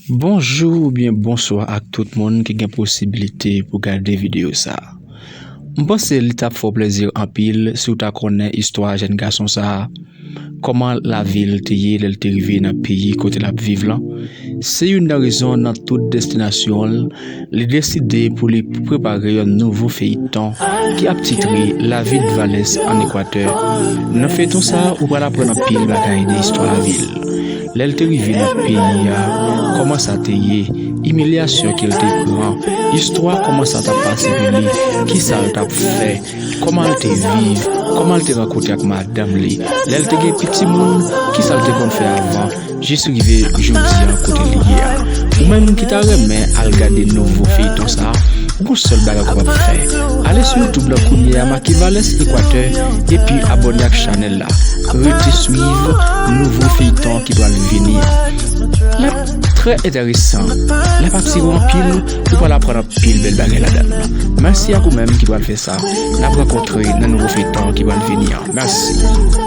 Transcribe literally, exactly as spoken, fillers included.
Bonjou oubyen bonswa ak tout moun ki gen posibilite pou gade videyo sa a. M panse li t ap fè w plezi anpil si w ta konnen istwa jèn gason sa a, kòman lavi l te ye lè l te rive nan peyi kote l ap viv lan. Se youn nan rezon nan tout destinasyon l, li deside pou li prepare yon nouvo feyiton ki ap titre La vie de Valès en Équateur. Nan feyiton sa a, ou pral aprann anpil bagay de istwa lavi l. Lè l te rive nan peyi a, kòman sa te ye, imilyasyon ke l te pran, istwa kòman sa t ap pase pou li, kisa l t ap fè, kòman l te viv, kòman l te rankontre ak madanm li, lè l te gen piti moun, kisa l te konn fè avan, jis rive jodi a kote li ye a. Ou menm ki ta renmen al gade nouvo feyiton sa a, ou gon sèl bagay ou kapab fè. Ale sou YouTube la kounye a, make Valès Equateur, epi abòne ak chanèl la. Rete swiv nouvo feyiton ki pral vini an. L ap trè enteresan, l ap atire w anpil, ou pral aprann anpil bèl bagay ladan l. Mèsi ak ou menm ki pral fè sa. N ap rankontre nan nouvo feyiton ki pral vini an. Mèsi.